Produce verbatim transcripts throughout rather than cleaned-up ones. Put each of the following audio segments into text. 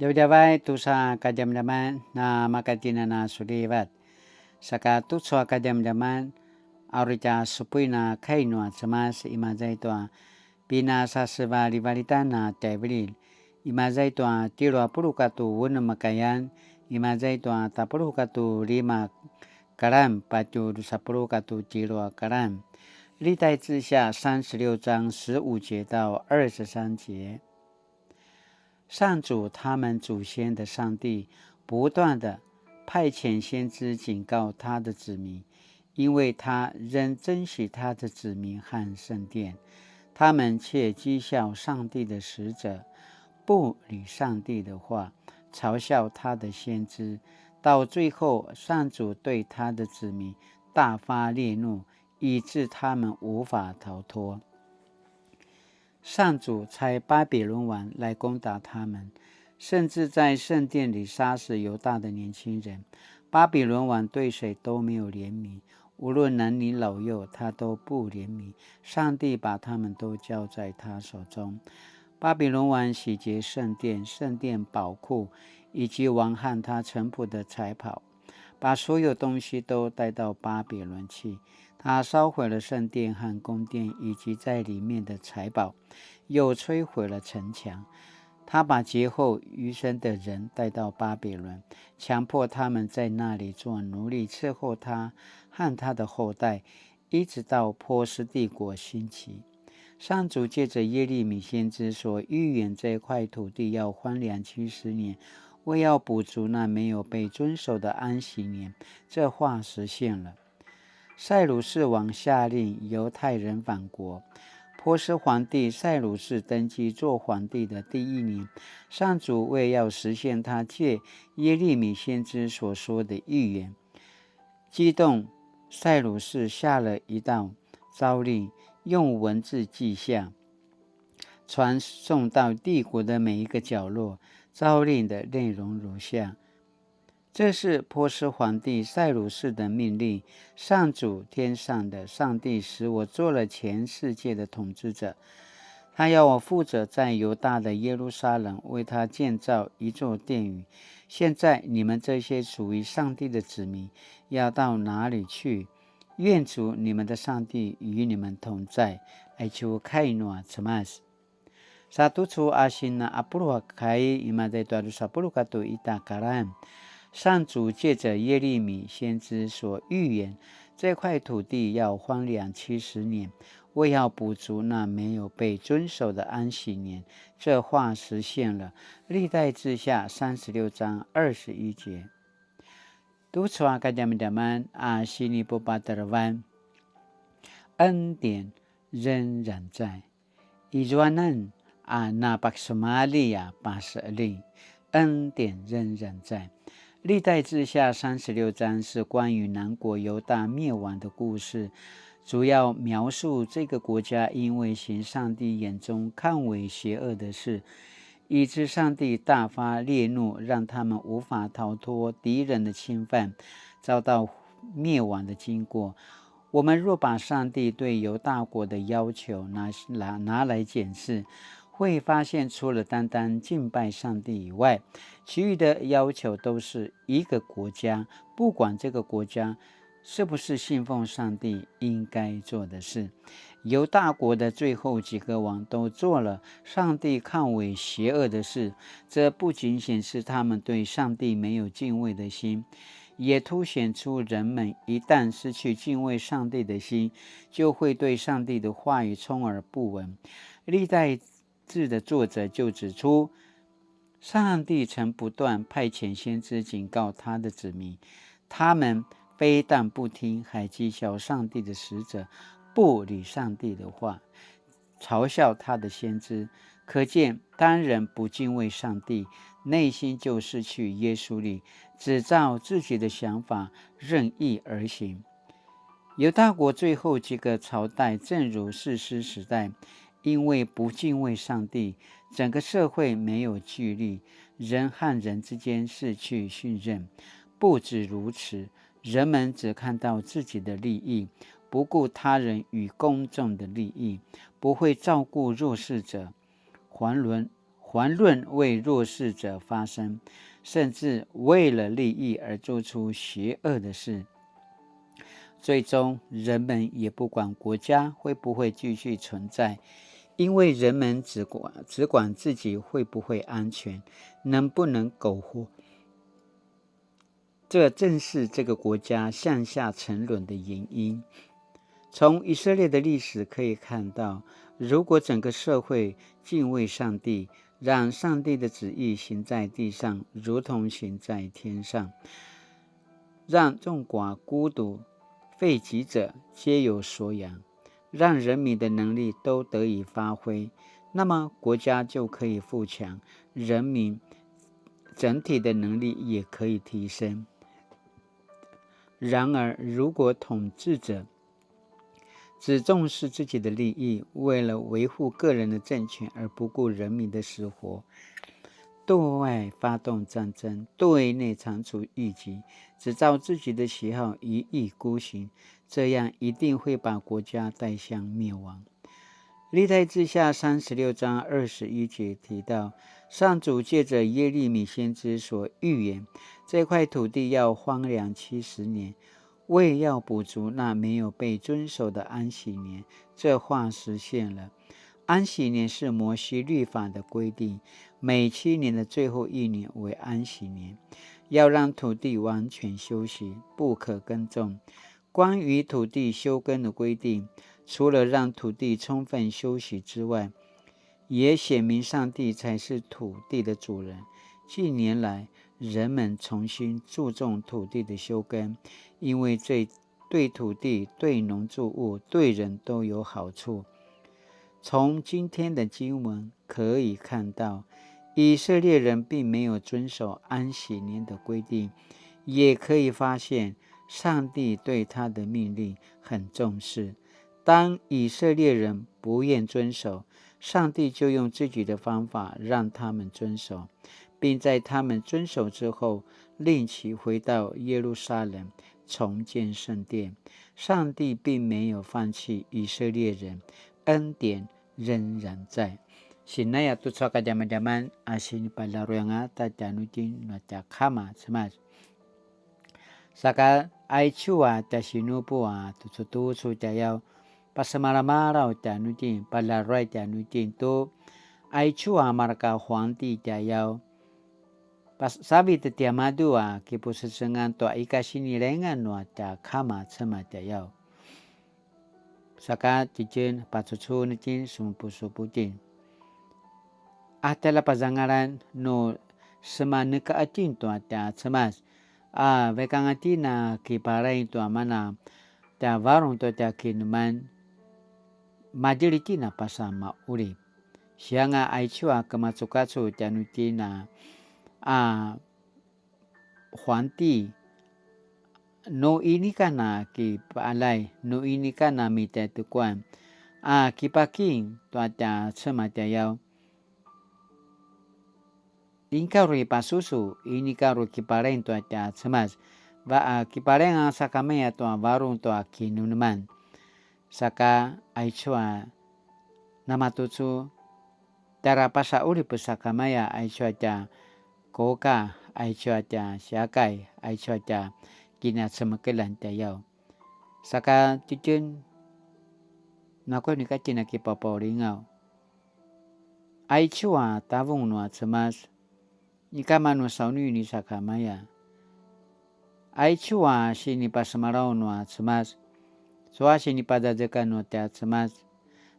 Djavadjavay tusa kadjamadjaman na makatjinana sulivat. Saka tucu a kadjamadjaman, a uri tja supuin a kai nua Cemas imaza i tua pinasasevalivalitan a tjaivililj, imaza i tua tjelu a puluq katua unem a kayan, imaza i tua tapuluq katua lima karan, patje drusa puluq katua tjelu a karan. 历代志下三十六章十五节到二十三节。 上主他们祖先的上帝不断地派遣先知警告他的子民，因为他仍珍惜他的子民和圣殿，他们却讥笑上帝的使者，不理上帝的话，嘲笑他的先知。到最后，上主对他的子民大发烈怒，以致他们无法逃脱。 上主差巴比伦王来攻打他们，甚至在圣殿里杀死犹大的年轻人。巴比伦王对谁都没有怜悯，无论男女老幼，他都不怜悯。上帝把他们都交在他手中。巴比伦王洗劫圣殿、圣殿宝库以及王和他臣仆的财宝，把所有东西都带到巴比伦去。他烧毁了圣殿和宫殿以及在里面的财宝，又摧毁了城墙。他把劫后余生的人带到巴比伦，强迫他们在那里做奴隶，伺候他和他的后代，一直到波斯帝国兴起。上主借着耶利米先知所预言这块土地要荒凉七十年，为要补足那没有被遵守的安息年，这话实现了。塞鲁士王下令犹太人返国。波斯皇帝塞鲁士登基做皇帝的第一年，上主为要实现他借耶利米先知所说的预言，激动塞鲁士下了一道诏令，用文字记下，传送到帝国的每一个角落。诏令的内容如下：这是波斯皇帝塞鲁士的命令。上主，天上的上帝使我做了全世界的统治者，他要我负责在犹大的耶路撒冷为他建造一座殿宇。现在你们这些属于上帝的子民要到哪里去？愿主你们的上帝与你们同在。Aicu kai nua Cemas. Sa tucu a sina a puluq a kai, imaza i tua drusa puluq katua ita karan. 上主借着耶利米先知所预言，这块土地要荒凉七十年，为要补足那没有被遵守的安息年。这话实现了。历代志下三十六章二十一节。Tucu a kadjamadjaman a sinipupatarevan, 恩典仍然在。 Izuanan a napakisumalji a paseqeljing, 恩典仍然在。历代志下三十六章是关于南国犹大灭亡的故事，主要描述这个国家因为行上帝眼中看为邪恶的事，以致上帝大发烈怒，让他们无法逃脱敌人的侵犯，遭到灭亡的经过。 我们若把上帝对犹大国的要求拿，拿，拿来检视，会发现除了单单敬拜上帝以外，其余的要求都是一个国家，不管这个国家是不是信奉上帝，应该做的事。犹大国的最后几个王都做了上帝看为邪恶的事，这不仅显示他们对上帝没有敬畏的心， 也凸显出人们一旦失去敬畏上帝的心，就会对上帝的话语充耳不闻。历代志的作者就指出，上帝曾不断派遣先知警告他的子民，他们非但不听，还讥笑上帝的使者，不理上帝的话， 嘲笑他的先知。可见，当人不敬畏上帝，内心就失去约束力，只照自己的想法任意而行。犹大国最后几个朝代，正如士师时代，因为不敬畏上帝，整个社会没有纪律，人和人之间失去信任。不止如此，人们只看到自己的利益，不顾他人与公众的利益，不会照顾弱势者。华人，遑論為弱勢者發聲，甚至為了利益而做出邪惡的事。最終，人們也不管國家會不會繼續存在，因為人們只管，只管自己會不會安全，能不能苟活。這正是這個國家向下沉淪的原因。從以色列的歷史可以看到，如果整個社會敬畏上帝，讓上帝的旨意行在地上，如同行在天上，讓齑寡孤獨、廢疾者皆有所養，讓人民的能力都得以發揮，那麼國家就可以富強，人民整體的能力也可以提升。然而，如果統治者只重視自己的利益，為了維護個人的政權而不顧人民的死活，對外發動戰爭，對內剷除異己，只照自己的喜好一意孤行，這樣一定會把國家帶向滅亡。歷代志下三十六章二十一節提到，上主藉著耶利米先知所預言，這塊土地要荒涼七十年，為要補足那沒有被遵守的安息年。這話實現了。安息年是摩西律法的規定，每七年的最後一年為安息年，要讓土地完全休息，不可耕種。關於土地休耕的規定，除了讓土地充分休息之外，也顯明上帝才是土地的主人。近年來，人們重新注重土地的休耕，因為這對土地、對農作物、對人都有好處。從今天的經文可以看到，以色列人並沒有遵守安息年的規定，也可以發現上帝對他的命令很重視。當以色列人不願遵守，上帝就用自己的方法讓他們遵守，並在他們遵守之後，令其回到耶路撒冷，重建聖殿。上帝並沒有放棄以色列人，恩典仍然在。Sinaya tucu a kadjamadjaman a sinipalaruyanga ta tjanuitjen nua tja Kama Cemas. Saka aicu a tja sinupu a tucutucu tjayaw, pasemalamalaw tjanuitjen, palaruay tjanuitjen tu aicu a marka huangti tjayaw, pas-, savit tiamadju a kipusecengan tua ika sinilengan nua tja Kama Cemas tjayaw. Saka tjitjen pacucun itjen semupusupu itjen. A tjaljapazangalan nu semaneka itjen tua tja Cemas, a vaikanga itjen a kipalay tua mana tja varung tua tja kineman, madjeli itjen a pasa maulip. Sianga aicu a kemacukacu tjanuitjen a, a huangti, nu inika na kipaalay, nu inika na mitjatekuan, a kipaking tua tja Cemas tjayaw, inika uri pasusu, inika uri kipalaing tua tja Cemas, va a kipalaing a sakamaya tua varung tua kinemeneman. Saka aicu a namatucu, tjara pasa ulip sakamaya aicu a tja Kuka, aicu a tja Siakai, aicu a tja Kinacemekeljan tjayaw. Saka tjitjen, nakuya nu ika itjen a kipapaulingaw. Aicu a tavung nua Cemas, inika manu saunui ni sakamaya. Aicu a sinipasemalaw nua Cemas, sua sinipazazekatj nua tja Cemas,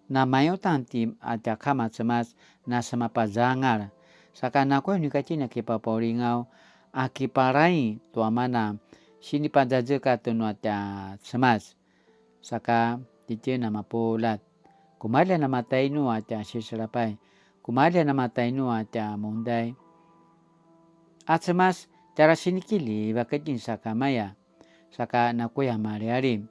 na mayutan ti a tja Kama Cemas, na semapazangal. Saka nakuya nu ika itjen a kipapaulingaw, a kipalay tua mana sinipazazekatj nua tja Cemas. Saka tjitjen a mapuljat, kumalji a namatainu a tja siselapay, kumalji a namatainu a tja mundai. A Cemas, tjara sinikiljivak itjen sakamaya, saka nakuya malialim.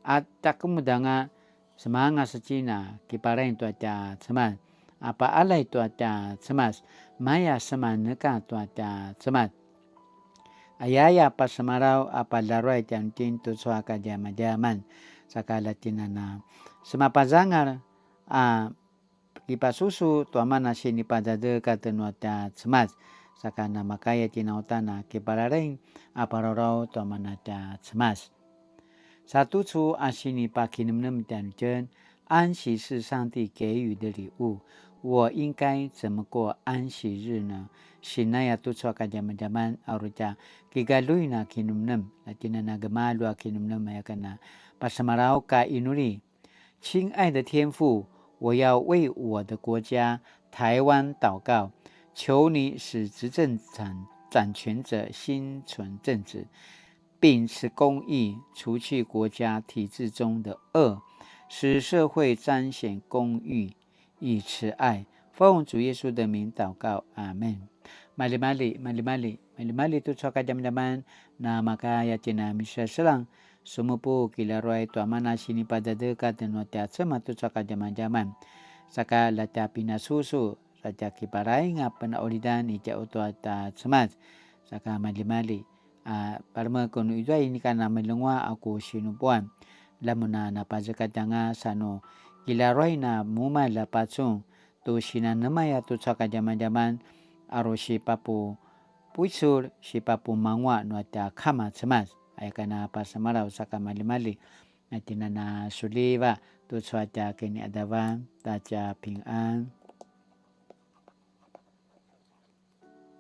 A tja kemudanga semangas itjen a kipalaing tua tja Cemas, a paalay tua tja Cemas, maya semaneka tua tja Cemas. Ayaya pasemalaw a palaruay tjanuitjen tucu a kadjamadjaman, saka ljatjinana semapazangal a kipasusu tua mana sinipadadek a tjanua tja Cemas, saka namakaya tjinautana kipalalaing a parorau tua mana tja Cemas. Sa tucu a sinipakinemnem tjanuitjen, 安息是上帝給予的禮物，我應該怎麼過安息日呢？Sinaya tucu a kadjamadjaman a uri tja kigaluin a kinemnem, na tjinana gemalju a kinemnem aya kana pasemalaw ka inuli. 亲爱的天父，我要为我的国家台湾祷告，求你使执政掌掌权者心存正直，秉持公义，除去国家体制中的恶，使社会彰显公义与慈爱。奉主耶稣的名祷告，阿门。Malimali, malimali, malimali tucu a kadjamadjaman, namakaya tjina misaselang, sumupu kilaruay tua mana sinipadadek a tjanua tja Cemas tucu a kadjamadjaman. Saka la tja pinasusu, la tja kipalaing a penaulidan i tja utua tja Cemas. Saka malimali, a, palemek nu izua inika namelengua a ku sinupuan. Lamun a napazekatjanga sa nu kilaruay na mumalj a pacun, tu sinanemay a tucu a kadjamadjaman, a uri sipapupuicul, sipapumangua nua tja Kama Cemas. Aya kana pasemalaw saka malimali. Na tjinana suliva, tucu a tja kiniadavan, ta tja pingan.